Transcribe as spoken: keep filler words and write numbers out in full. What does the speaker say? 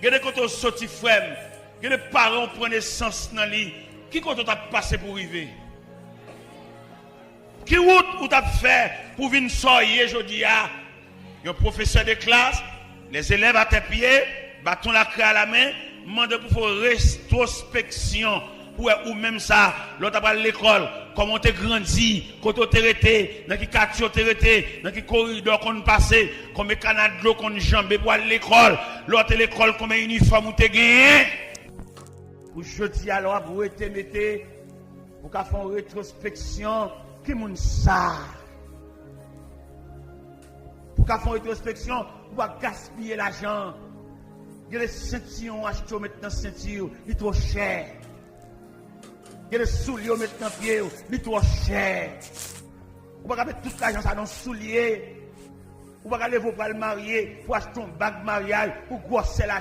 Gade kote w soti, frè m. Gade paran w pran nesans nan li. Ki kote w t ap pase pou w rive? Ki wout ou t ap fè pou w vin sa w ye jodi a? Yon pwofesè de klas, les élèves à tes pieds, baton lakrè a lamen, mande pou fè w retwospeksyon, pou wè ou menm sa, lè w t ap al lekòl, kòman w te grandi, kote w te rete, nan ki katye w te rete, nan ki koridò w konn pase, konbyen kana dlo w konn janbe pou al lekòl, lè w te lekòl, konbyen inifòm ou te genyen. Pou jodi a, lè w ap rete mete, ou ka fè yon retwospeksyon, ki moun sa? Pou ka fè yon retwospeksyon, ou pa gaspiye lajan. Gen de sentiyon w achte w met nan senti w, li twò chè. Gen de soulye w met nan pye w, li twò chè. Ou pa ka met tout lajan sa nan soulye. Ou pa ka leve w pral marye, pou achte yon bag maryaj, pou gwòsè lajan.